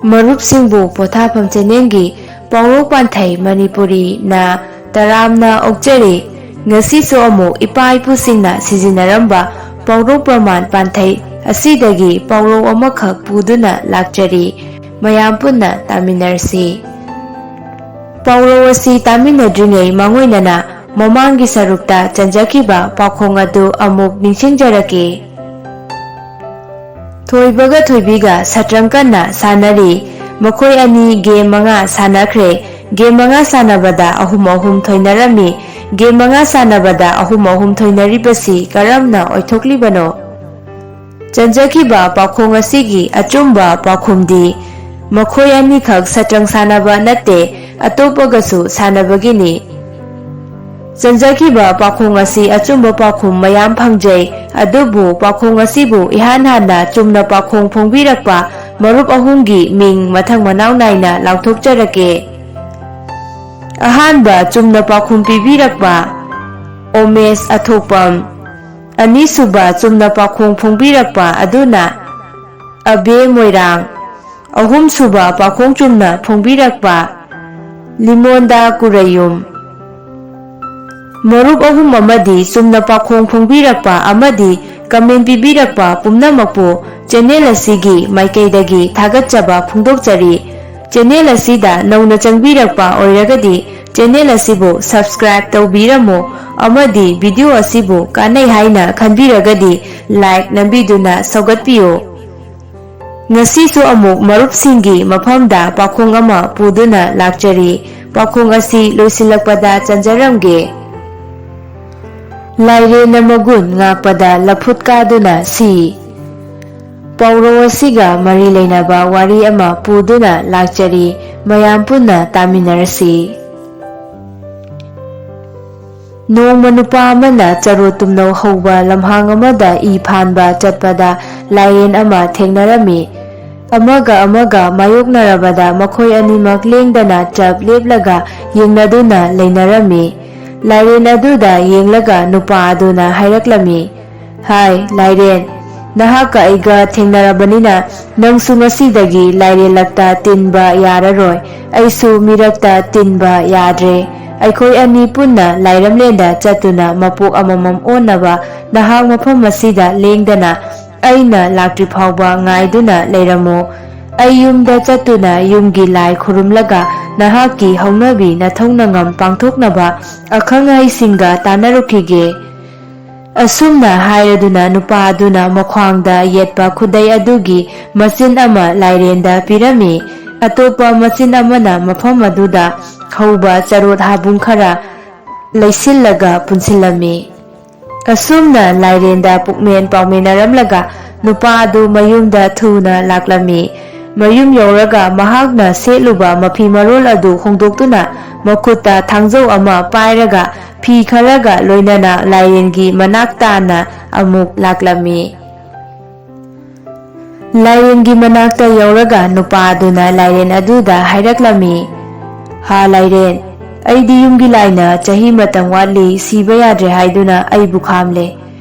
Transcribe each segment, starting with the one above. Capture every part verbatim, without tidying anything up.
ꯃꯔꯨꯞꯁꯤꯡꯕꯨ ꯄꯣꯊꯥꯐꯝ ꯆꯦꯅꯦꯜꯒꯤ ꯄꯥꯎꯔꯧ ꯄꯥꯟꯊꯩ ꯃꯅꯤꯄꯨꯔꯤꯅ ꯇꯔꯥꯝꯅ ꯑꯣꯛꯆꯔꯤ꯫ ꯉꯁꯤꯁꯨ ꯑꯃꯨꯛ ꯏꯄꯥ ꯏꯄꯨꯁꯤꯡꯅ ꯁꯤꯖꯤꯟꯅꯔꯝꯕ ꯄꯥꯎꯔꯧ ꯄ꯭ꯔꯃꯥꯟ ꯄꯥꯟꯊꯩ ꯑꯁꯤꯗꯒꯤ ꯄꯥꯎꯔꯧ ꯑꯃꯈꯛ ꯄꯨꯗꯨꯅ ꯂꯥꯛꯆꯔꯤ꯫ ꯃꯌꯥꯝ ꯄꯨꯟꯅ ꯇꯥꯃꯤꯟꯅꯔꯁꯤ꯫ ꯄꯥꯎꯔꯧ ꯑꯁꯤ ꯇꯥꯃꯤꯟꯅꯗ꯭ꯔꯤꯉꯩ ꯃꯥꯡꯑꯣꯏꯅꯅ ꯃꯃꯥꯡꯒꯤ ꯁꯔꯨꯛꯇ ꯆꯟꯖꯈꯤꯕ ꯄꯥꯎꯈꯣꯡ ꯑꯗꯨ ꯑꯃꯨꯛ ꯅꯤꯡꯁꯤꯡꯖꯔꯛꯀꯦ꯫ ꯊꯣꯏꯕꯒ ꯊꯣꯏꯕꯤꯒ ꯁꯠꯇ꯭ꯔꯪ ꯀꯟꯅ ꯁꯥꯟꯅꯔꯤ꯫ ꯃꯈꯣꯏ ꯑꯅꯤ ꯒꯦꯝ ꯃꯉꯥ ꯁꯥꯟꯅꯈ꯭ꯔꯦ꯫ ꯒꯦꯝ ꯃꯉꯥ ꯁꯥꯟꯅꯕꯗ ꯑꯍꯨꯝ ꯑꯍꯨꯝ ꯊꯣꯏꯅꯔꯝꯃꯤ꯫ ꯒꯦꯝ ꯃꯉꯥ ꯁꯥꯟꯅꯕꯗ ꯑꯍꯨꯝ ꯑꯍꯨꯝ ꯊꯣꯏꯅꯔꯤꯕꯁꯤ ꯀꯔꯝꯅ ꯑꯣꯏꯊꯣꯛꯂꯤꯕꯅꯣ? ꯆꯟꯖꯈꯤꯕ ꯄꯥꯎꯈꯣꯡ ꯑꯁꯤꯒꯤ ꯑꯆꯨꯝꯕ ꯄꯥꯎꯈꯨꯝꯗꯤ ꯃꯈꯣꯏ ꯑꯅꯤꯈꯛ ꯁꯠꯇ꯭ꯔꯪ ꯁꯥꯟꯅꯕ ꯅꯠꯇꯦ, ꯑꯇꯣꯞꯄꯒꯁꯨ ꯁꯥꯟꯅꯕꯒꯤꯅꯤ꯫ ꯆꯟꯖꯈꯤꯕ ꯄꯥꯎꯈꯣꯡ ꯑꯁꯤ ꯑꯆꯨꯝꯕ ꯄꯥꯎꯈꯨꯝ ꯃꯌꯥꯝ ꯐꯪꯖꯩ, ꯑꯗꯨꯕꯨ ꯄꯥꯎꯈꯣꯡ ꯑꯁꯤꯕꯨ ꯏꯍꯥꯟ ꯍꯥꯟꯅ ꯆꯨꯝꯅ ꯄꯥꯎꯈꯣꯡ ꯐꯣꯡꯕꯤꯔꯛꯄ ꯃꯔꯨꯞ ꯑꯍꯨꯝꯒꯤ ꯃꯤꯡ ꯃꯊꯪ ꯃꯅꯥꯎ ꯅꯥꯏꯅ ꯂꯥꯎꯊꯣꯛꯆꯔꯛꯀꯦ꯫ ꯑꯍꯥꯟꯕ ꯆꯨꯝꯅ ꯄꯥꯎꯈꯨꯝ ꯄꯤꯕꯤꯔꯛꯄ ꯑꯣꯃꯦꯁ ꯑꯊꯣꯛꯄꯝ, ꯑꯅꯤꯁꯨꯕ ꯆꯨꯝꯅ ꯄꯥꯎꯈꯣꯡ ꯐꯣꯡꯕꯤꯔꯛꯄ ꯑꯗꯨꯅ ꯑꯕꯦ ꯃꯣꯏꯔꯥꯡ, ꯑꯍꯨꯝꯁꯨꯕ ꯄꯥꯎꯈꯣꯡ ꯆꯨꯝꯅ ꯐꯣꯡꯕꯤꯔꯛꯄ ꯂꯤꯃꯣꯟꯗ ꯀꯨꯔꯩꯌꯨꯝ꯫ ꯃꯔꯨꯞ ꯑꯍꯨꯝ ꯑꯃꯗꯤ ꯆꯨꯝꯅ ꯄꯥꯎꯈꯣꯡ ꯐꯣꯡꯕꯤꯔꯛꯄ ꯑꯃꯗꯤ ꯀꯃꯦꯟ ꯄꯤꯕꯤꯔꯛꯄ ꯄꯨꯝꯅꯃꯛꯄꯨ ꯆꯦꯅꯦꯜ ꯑꯁꯤꯒꯤ ꯃꯥꯏꯀꯩꯗꯒꯤ ꯊꯥꯒꯠꯆꯕ ꯐꯣꯡꯗꯣꯛꯆꯔꯤ꯫ ꯆꯦꯅꯦꯜ ꯑꯁꯤꯗ ꯅꯧꯅ ꯆꯪꯕꯤꯔꯛꯄ ꯑꯣꯏꯔꯒꯗꯤ ꯆꯦꯅꯦꯜ ꯑꯁꯤꯕꯨ ꯁꯕꯁꯀ꯭ꯔꯥꯏꯕ ꯇꯧꯕꯤꯔꯝꯃꯨ ꯑꯃꯗꯤ ꯚꯤꯗꯤꯑꯣ ꯑꯁꯤꯕꯨ ꯀꯥꯟꯅꯩ ꯍꯥꯏꯅ ꯈꯟꯕꯤꯔꯒꯗꯤ ꯂꯥꯏꯛ ꯅꯝꯕꯤꯗꯨꯅ ꯁꯧꯒꯠꯄꯤꯌꯨ꯫ ꯉꯁꯤꯁꯨ ꯑꯃꯨꯛ ꯃꯔꯨꯞꯁꯤꯡꯒꯤ ꯃꯐꯝꯗ ꯄꯥꯎꯈꯣꯡ ꯑꯃ ꯄꯨꯗꯨꯅ ꯂꯥꯛꯆꯔꯤ꯫ ꯄꯥꯎꯈꯣꯡ ꯑꯁꯤ ꯂꯣꯏꯁꯤꯜꯂꯛꯄꯗ ꯆꯟꯖꯔꯝꯒꯦ꯫ ꯂꯥꯏꯔꯦꯟꯅ ꯃꯒꯨꯟ ꯉꯥꯛꯄꯗ ꯂꯐꯨꯠ ꯀꯥꯗꯨꯅ ꯁꯤ꯫ ꯄꯥꯎꯔꯧ ꯑꯁꯤꯒ ꯃꯔꯤ ꯂꯩꯅꯕ ꯋꯥꯔꯤ ꯑꯃ ꯄꯨꯗꯨꯅ ꯂꯥꯛꯆꯔꯤ꯫ ꯃꯌꯥꯝ ꯄꯨꯟꯅ ꯇꯥꯃꯤꯟꯅꯔꯁꯤ꯫ ꯅꯣꯡꯃ ꯅꯨꯄꯥ ꯑꯃꯅ ꯆꯔꯣ ꯇꯨꯝꯅꯧ ꯍꯧꯕ ꯂꯝꯍꯥꯡ ꯑꯃꯗ ꯏ ꯐꯥꯟꯕ ꯆꯠꯄꯗ ꯂꯥꯏꯔꯦꯟ ꯑꯃ ꯊꯦꯡꯅꯔꯝꯃꯤ꯫ ꯑꯃꯒ ꯑꯃꯒ ꯃꯥꯌꯣꯛꯅꯔꯕꯗ ꯃꯈꯣꯏ ꯑꯅꯤꯃꯛ ꯂꯦꯡꯗꯅ ꯆꯞ ꯂꯦꯞꯂꯒ ꯌꯦꯡꯅꯗꯨꯅ ꯂꯩꯅꯔꯝꯃꯤ꯫ ꯂꯥꯏꯔꯦꯟ ꯑꯗꯨꯗ ꯌꯦꯡꯂꯒ ꯅꯨꯄꯥ ꯑꯗꯨꯅ ꯍꯥꯏꯔꯛꯂꯝꯃꯤ, "ꯍꯥꯏ ꯂꯥꯏꯔꯦꯟ, ꯅꯍꯥꯛꯀ ꯑꯩꯒ ꯊꯦꯡꯅꯔꯕꯅꯤꯅ ꯅꯪꯁꯨ ꯉꯁꯤꯗꯒꯤ ꯂꯥꯏꯔꯦꯜꯂꯛꯇ ꯇꯤꯟꯕ ꯌꯥꯔꯔꯣꯏ, ꯑꯩꯁꯨ ꯃꯤꯔꯛꯇ ꯇꯤꯟꯕ ꯌꯥꯗ꯭ꯔꯦ꯫ ꯑꯩꯈꯣꯏ ꯑꯅꯤ ꯄꯨꯟꯅ ꯂꯥꯏꯔꯝꯂꯦꯟꯗ ꯆꯠꯇꯨꯅ ꯃꯄꯣꯛ ꯑꯃꯃꯝ ꯑꯣꯟꯅꯕ ꯅꯍꯥꯛ ꯃꯐꯝ ꯑꯁꯤꯗ ꯂꯦꯡꯗꯅ ꯑꯩꯅ ꯂꯥꯛꯇ꯭ꯔꯤ ꯐꯥꯎꯕ ꯉꯥꯏꯗꯨꯅ ꯂꯩꯔꯝꯃꯨ꯫ ꯑꯩ ꯌꯨꯝꯗ ꯆꯠꯇꯨꯅ ꯌꯨꯝꯒꯤ ꯂꯥꯏ ꯈꯨꯔꯨꯝꯂꯒ ꯅꯍꯥꯛꯀꯤ ꯍꯧꯅꯕꯤ ꯅꯊꯧꯅꯉꯝ ꯄꯥꯡꯊꯣꯛꯅꯕ ꯑꯈꯪ ꯑꯍꯩꯁꯤꯡꯒ ꯇꯥꯟꯅꯔꯨꯈꯤꯒꯦ꯫ ꯑꯁꯨꯝꯅ ꯍꯥꯏꯔꯗꯨꯅ ꯅꯨꯄꯥ ꯑꯗꯨꯅ ꯃꯈ꯭ꯋꯥꯡꯗ ꯌꯦꯠꯄ ꯈꯨꯗꯩ ꯑꯗꯨꯒꯤ ꯃꯆꯤꯟ ꯑꯃ ꯂꯥꯏꯔꯦꯟꯗ ꯄꯤꯔꯝꯃꯤ꯫ ꯑꯇꯣꯞꯄ ꯃꯆꯤꯟ ꯑꯃꯅ ꯃꯐꯝ ꯑꯗꯨꯗ ꯍꯧꯕ ꯆꯔꯣꯠ ꯍꯥꯕꯨꯡ ꯈꯔ ꯂꯩꯁꯤꯜꯂꯒ ꯄꯨꯟꯁꯤꯜꯂꯝꯃꯤ꯫ ꯑꯁꯨꯝꯅ ꯂꯥꯏꯔꯦꯟꯗ ꯄꯨꯛꯃꯦꯟ ꯄꯥꯎꯃꯤꯟꯅꯔꯝꯂꯒ ꯅꯨꯄꯥ ꯑꯗꯨ ꯃꯌꯨꯝꯗ ꯊꯨꯅ ꯂꯥꯛꯂꯝꯃꯤ꯫ ꯃꯌꯨꯝ ꯌꯧꯔꯒ ꯃꯍꯥꯛꯅ ꯁꯦꯠꯂꯨꯕ ꯃꯐꯤ ꯃꯔꯣꯜ ꯑꯗꯨ ꯍꯣꯡꯗꯣꯛꯇꯨꯅ ꯃꯈꯨꯠꯇ ꯊꯥꯡꯖꯧ ꯑꯃ ꯄꯥꯏꯔꯒ ꯐꯤ ꯈꯔꯒ ꯂꯣꯏꯅꯅ ꯂꯥꯏꯔꯦꯟꯒꯤ ꯃꯅꯥꯛ ꯇꯥꯅ ꯑꯃꯨꯛ ꯂꯥꯛꯂꯝꯃꯤ꯫ ꯂꯥꯏꯔꯦꯟꯒꯤ ꯃꯅꯥꯛꯇ ꯌꯧꯔꯒ ꯅꯨꯄꯥ ꯑꯗꯨꯅ ꯂꯥꯏꯔꯦꯟ ꯑꯗꯨꯗ ꯍꯥꯏꯔꯛꯂꯝꯃꯤ, "ꯍꯥ ꯂꯥꯏꯔꯦꯟ, ꯑꯩꯗꯤ ꯌꯨꯝꯒꯤ ꯂꯥꯏꯅ ꯆꯍꯤ ꯃꯇꯝ ꯋꯥꯠꯂꯤ, ꯁꯤꯕ ꯌꯥꯗ꯭ꯔꯦ ꯍꯥꯏꯗꯨꯅ ꯑꯩꯕꯨ ꯈꯥꯝꯂꯦ꯫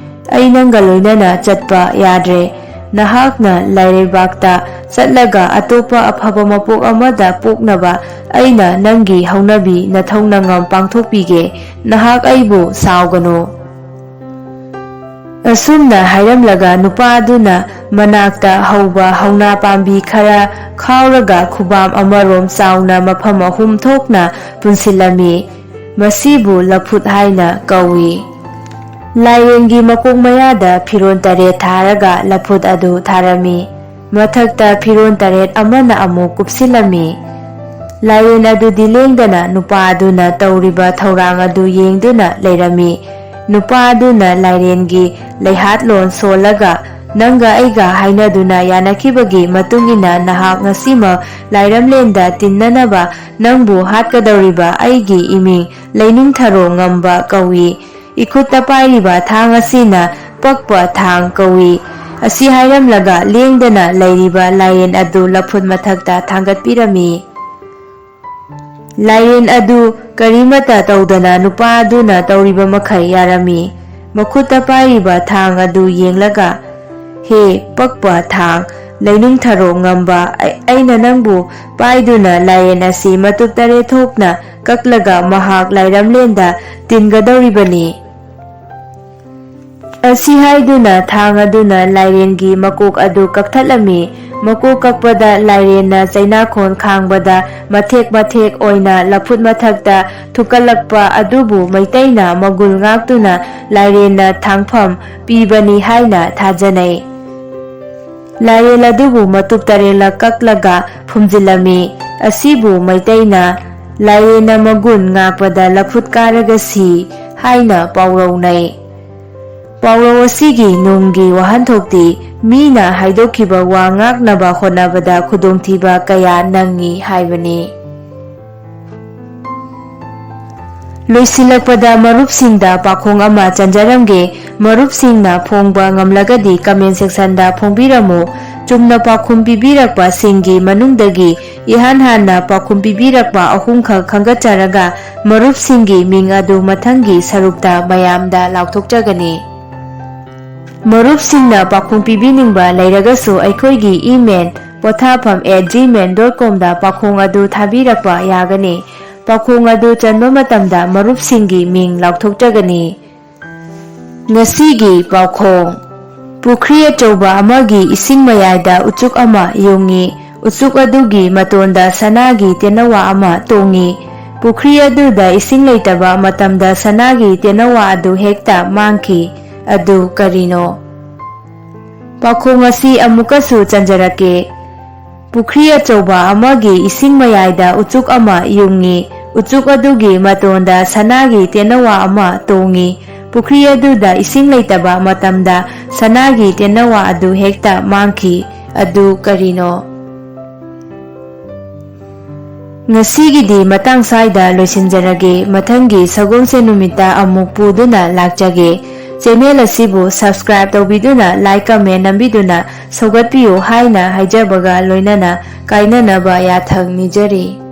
ꯑꯩ ꯅꯪꯒ ꯂꯣꯏꯅꯅ ꯆꯠꯄ ꯌꯥꯗ꯭ꯔꯦ꯫ ꯅꯍꯥꯛꯅ ꯂꯥꯏꯔꯩꯕꯥꯛꯇ ꯆꯠꯂꯒ ꯑꯇꯣꯞꯄ ꯑꯐꯕ ꯃꯄꯣꯛ ꯑꯃꯗ ꯄꯣꯛꯅꯕ ꯑꯩꯅ ꯅꯪꯒꯤ ꯍꯧꯅꯕꯤ ꯅꯊꯧꯅꯉꯝ ꯄꯥꯡꯊꯣꯛꯄꯤꯒꯦ꯫ ꯅꯍꯥꯛ ꯑꯩꯕꯨ ꯁꯥꯎꯒꯅꯨ"꯫ ꯑꯁꯨꯝꯅ ꯍꯥꯏꯔꯝꯂꯒ ꯅꯨꯄꯥ ꯑꯗꯨꯅ ꯃꯅꯥꯛꯇ ꯍꯧꯕ ꯍꯧꯅꯥ ꯄꯥꯝꯕꯤ ꯈꯔ ꯈꯥꯎꯔꯒ ꯈꯨꯕꯥꯝ ꯑꯃꯔꯣꯝ ꯆꯥꯎꯅ ꯃꯐꯝ ꯑꯍꯨꯝ ꯊꯣꯛꯅ ꯄꯨꯟꯁꯤꯜꯂꯝꯃꯤ꯫ ꯃꯁꯤꯕꯨ ꯂꯐꯨꯠ ꯍꯥꯏꯅ ꯀꯧꯏ꯫ ꯂꯥꯏꯔꯦꯟꯒꯤ ꯃꯀꯣꯛ ꯃꯌꯥꯗ ꯐꯤꯔꯣꯜ ꯇꯔꯦꯠ ꯊꯥꯔꯒ ꯂꯐꯨꯠ ꯑꯗꯨ ꯊꯥꯔꯝꯃꯤ꯫ ꯃꯊꯛꯇ ꯐꯤꯔꯣꯜ ꯇꯔꯦꯠ ꯑꯃꯅ ꯑꯃꯨꯛ ꯀꯨꯞꯁꯤꯜꯂꯝꯃꯤ꯫ ꯂꯥꯏꯔꯦꯟ ꯑꯗꯨꯗꯤ ꯂꯦꯡꯗꯅ ꯅꯨꯄꯥ ꯑꯗꯨꯅ ꯇꯧꯔꯤꯕ ꯊꯧꯔꯥꯡ ꯑꯗꯨ ꯌꯦꯡꯗꯨꯅ ꯂꯩꯔꯝꯃꯤ꯫ ꯅꯨꯄꯥ ꯑꯗꯨꯅ ꯂꯥꯏꯔꯦꯟꯒꯤ ꯂꯩꯍꯥꯠꯂꯣꯟ ꯁꯣꯜꯂꯒ, "ꯅꯪꯒ ꯑꯩꯒ ꯍꯥꯏꯅꯗꯨꯅ ꯌꯥꯅꯈꯤꯕꯒꯤ ꯃꯇꯨꯡ ꯏꯟꯅ ꯅꯍꯥꯛ ꯉꯁꯤꯃꯛ ꯂꯥꯏꯔꯝꯂꯦꯟꯗ ꯇꯤꯟꯅꯅꯕ ꯅꯪꯕꯨ ꯍꯥꯠꯀꯗꯧꯔꯤꯕ ꯑꯩꯒꯤ ꯏꯃꯤꯡ ꯂꯩꯅꯨꯡꯊꯔꯣ ꯉꯝꯕ ꯀꯧꯏ꯫ ꯏꯈꯨꯠꯇ ꯄꯥꯏꯔꯤꯕ ꯊꯥꯡ ꯑꯁꯤꯅ ꯄꯛꯄ ꯊꯥꯡ ꯀꯧꯏ"꯫ ꯑꯁꯤ ꯍꯥꯏꯔꯝꯂꯒ ꯂꯦꯡꯗꯅ ꯂꯩꯔꯤꯕ ꯂꯥꯏꯔꯦꯟ ꯑꯗꯨ ꯂꯐꯨꯠ ꯃꯊꯛꯇ ꯊꯥꯡꯒꯠꯄꯤꯔꯝꯃꯤ꯫ ꯂꯥꯏꯔꯦꯟ ꯑꯗꯨ ꯀꯔꯤꯃꯠꯇ ꯇꯧꯗꯅ ꯅꯨꯄꯥ ꯑꯗꯨꯅ ꯇꯧꯔꯤꯕ ꯃꯈꯩ ꯌꯥꯔꯝꯃꯤ꯫ ꯃꯈꯨꯠꯇ ꯄꯥꯏꯔꯤꯕ ꯊꯥꯡ ꯑꯗꯨ ꯌꯦꯡꯂꯒ, ꯍꯦ ꯄꯛꯄ ꯊꯥꯡ, ꯂꯩꯅꯨꯡ ꯊꯔꯣ ꯉꯝꯕ, ꯑꯩ-, ꯑꯩꯅ ꯅꯪꯕꯨ ꯄꯥꯏꯗꯨꯅ ꯂꯥꯏꯔꯦꯟ ꯑꯁꯤ ꯃꯇꯨꯞ ꯇꯔꯦꯠ ꯊꯣꯛꯅ ꯀꯛꯂꯒ ꯃꯍꯥꯛ ꯂꯥꯏꯔꯝꯂꯦꯟꯗ ꯇꯤꯟꯒꯗꯧꯔꯤꯕꯅꯤ꯫ ꯑꯁꯤ ꯍꯥꯏꯗꯨꯅ ꯊꯥꯡ ꯑꯗꯨꯅ ꯂꯥꯏꯔꯦꯟꯒꯤ ꯃꯀꯣꯛ ꯑꯗꯨ ꯀꯛꯊꯠꯂꯝꯃꯤ꯫ ꯃꯀꯣꯛ ꯀꯛꯄꯗ ꯂꯥꯏꯔꯦꯟꯅ ꯆꯩꯅꯥꯈꯣꯟ ꯈꯥꯡꯕꯗ ꯃꯊꯦꯛ ꯃꯊꯦꯛ ꯑꯣꯏꯅ ꯂꯐꯨꯠ ꯃꯊꯛꯇ ꯊꯨꯛꯀꯠꯂꯛꯄ ꯑꯗꯨꯕꯨ ꯃꯩꯇꯩꯅ ꯃꯒꯨꯟ ꯉꯥꯛꯇꯨꯅ ꯂꯥꯏꯔꯦꯟꯅ ꯊꯥꯡꯐꯝ ꯄꯤꯕꯅꯤ ꯍꯥꯏꯅ ꯊꯥꯖꯅꯩ꯫ ꯂꯥꯏꯔꯦꯟ ꯑꯗꯨꯕꯨ ꯃꯇꯨꯞ ꯇꯔꯦꯠꯂꯛ ꯀꯛꯂꯒ ꯐꯨꯝꯖꯤꯜꯂꯝꯃꯤ꯫ ꯑꯁꯤꯕꯨ ꯃꯩꯇꯩꯅ ꯂꯥꯏꯔꯦꯟꯅ ꯃꯒꯨꯟ ꯉꯥꯛꯄꯗ ꯂꯐꯨꯠ ꯀꯥꯔꯒ ꯁꯤ ꯍꯥꯏꯅ ꯄꯥꯎꯔꯧꯅꯩ꯫ ꯄꯥꯎꯔꯧ ꯑꯁꯤꯒꯤ ꯅꯨꯡꯒꯤ ꯋꯥꯍꯟꯊꯣꯛꯇꯤ ꯃꯤꯅ ꯍꯥꯏꯗꯣꯛꯈꯤꯕ ꯋꯥ ꯉꯥꯛꯅꯕ ꯍꯣꯠꯅꯕꯗ ꯈꯨꯗꯣꯡꯊꯤꯕ ꯀꯌꯥ ꯅꯪꯉꯤ ꯍꯥꯏꯕꯅꯤ꯫ ꯂꯣꯏꯁꯤꯜꯂꯛꯄꯗ ꯃꯔꯨꯞꯁꯤꯡꯗ ꯄꯥꯎꯈꯣꯡ ꯑꯃ ꯆꯟꯖꯔꯝꯒꯦ꯫ ꯃꯔꯨꯞꯁꯤꯡꯅ ꯐꯣꯡꯕ ꯉꯝꯂꯒꯗꯤ comment sectionꯗ ꯐꯣꯡꯕꯤꯔꯝꯃꯨ꯫ ꯆꯨꯝꯅ ꯄꯥꯎꯈꯨꯝ ꯄꯤꯕꯤꯔꯛꯄꯁꯤꯡꯒꯤ ꯃꯅꯨꯡꯗꯒꯤ ꯏꯍꯥꯟ ꯍꯥꯟꯅ ꯄꯥꯎꯈꯨꯝ ꯄꯤꯕꯤꯔꯛꯄ ꯑꯍꯨꯝꯈꯛ ꯈꯟꯒꯠꯆꯔꯒ ꯃꯔꯨꯞꯁꯤꯡꯒꯤ ꯃꯤꯡ ꯑꯗꯨ ꯃꯊꯪꯒꯤ ꯁꯔꯨꯛꯇ ꯃꯌꯥꯝꯗ ꯂꯥꯎꯊꯣꯛꯆꯒꯅꯤ꯫ ꯃꯔꯨꯞꯁꯤꯡꯅ ꯄꯥꯎꯈꯨꯝ ꯄꯤꯕꯤꯅꯤꯡꯕ ꯂꯩꯔꯒꯁꯨ ꯑꯩꯈꯣꯏꯒꯤ email pothapam at gmail dot comꯗ ꯄꯥꯎꯈꯣꯡ ꯑꯗꯨ ꯊꯥꯕꯤꯔꯛꯄ ꯌꯥꯒꯅꯤ꯫ ꯄꯥꯎꯈꯣꯡ ꯑꯗꯨ ꯆꯟꯕ ꯃꯇꯝꯗ ꯃꯔꯨꯞꯁꯤꯡꯒꯤ ꯃꯤꯡ ꯂꯥꯎꯊꯣꯛꯆꯒꯅꯤ꯫ ꯉꯁꯤꯒꯤ ꯄꯥꯎꯈꯣꯡ꯫ ꯄꯨꯈ꯭ꯔꯤ ꯑꯆꯧꯕ ꯑꯃꯒꯤ ꯏꯁꯤꯡ ꯃꯌꯥꯏꯗ ꯎꯆꯨꯛ ꯑꯃ ꯌꯨꯡꯉꯤ꯫ ꯎꯆꯨꯛ ꯑꯗꯨꯒꯤ ꯃꯇꯣꯟꯗ ꯁꯅꯥꯒꯤ ꯇꯦꯅꯋꯥ ꯑꯃ ꯇꯣꯡꯉꯤ꯫ ꯄꯨꯈ꯭ꯔꯤ ꯑꯗꯨꯗ ꯏꯁꯤꯡ ꯂꯩꯇꯕ ꯃꯇꯝꯗ ꯁꯅꯥꯒꯤ ꯇꯦꯅꯋꯥ ꯑꯗꯨ ꯍꯦꯛꯇ ꯃꯥꯡꯈꯤ꯫ ꯑꯗꯨ ꯀꯔꯤꯅꯣ? ꯄꯥꯎꯈꯣꯡ ꯑꯁꯤ ꯑꯃꯨꯛꯀꯁꯨ ꯆꯟꯖꯔꯛꯀꯦ꯫ ꯄꯨꯈ꯭ꯔꯤ ꯑꯆꯧꯕ ꯑꯃꯒꯤ ꯏꯁꯤꯡ ꯃꯌꯥꯏꯗ ꯎꯆꯨꯛ ꯑꯃ ꯌꯨꯡꯉꯤ꯫ ꯎꯆꯨꯛ ꯑꯗꯨꯒꯤ ꯃꯇꯣꯟꯗ ꯁꯅꯥꯒꯤ ꯇꯦꯅꯋꯥ ꯑꯃ ꯇꯣꯡꯉꯤ꯫ ꯄꯨꯈ꯭ꯔꯤ ꯑꯗꯨꯗ ꯏꯁꯤꯡ ꯂꯩꯇꯕ ꯃꯇꯝꯗ ꯁꯅꯥꯒꯤ ꯇꯦꯅꯋꯥ ꯑꯗꯨ ꯍꯦꯛꯇ ꯃꯥꯡꯈꯤ꯫ ꯑꯗꯨ ꯀꯔꯤꯅꯣ? ꯉꯁꯤꯒꯤꯗꯤ ꯃꯇꯥꯡ ꯁ꯭ꯋꯥꯏꯗ ꯂꯣꯏꯁꯤꯟꯖꯔꯒꯦ꯫ ꯃꯊꯪꯒꯤ ꯁꯒꯣꯜꯁꯦꯟ ꯅꯨꯃꯤꯠꯇ ꯑꯃꯨꯛ ꯄꯨꯗꯨꯅ ꯂꯥꯛꯆꯒꯦ꯫ Channel ꯑꯁꯤꯕꯨ subscribe ꯇꯧꯕꯤꯗꯨꯅ like comment ꯅꯝꯕꯤꯗꯨꯅ ꯁꯧꯒꯠꯄꯤꯌꯨ ꯍꯥꯏꯅ ꯍꯥꯏꯖꯕꯒ ꯂꯣꯏꯅꯅ ꯀꯥꯏꯅꯅꯕ ꯌꯥꯊꯪ ꯅꯤꯖꯔꯤ꯫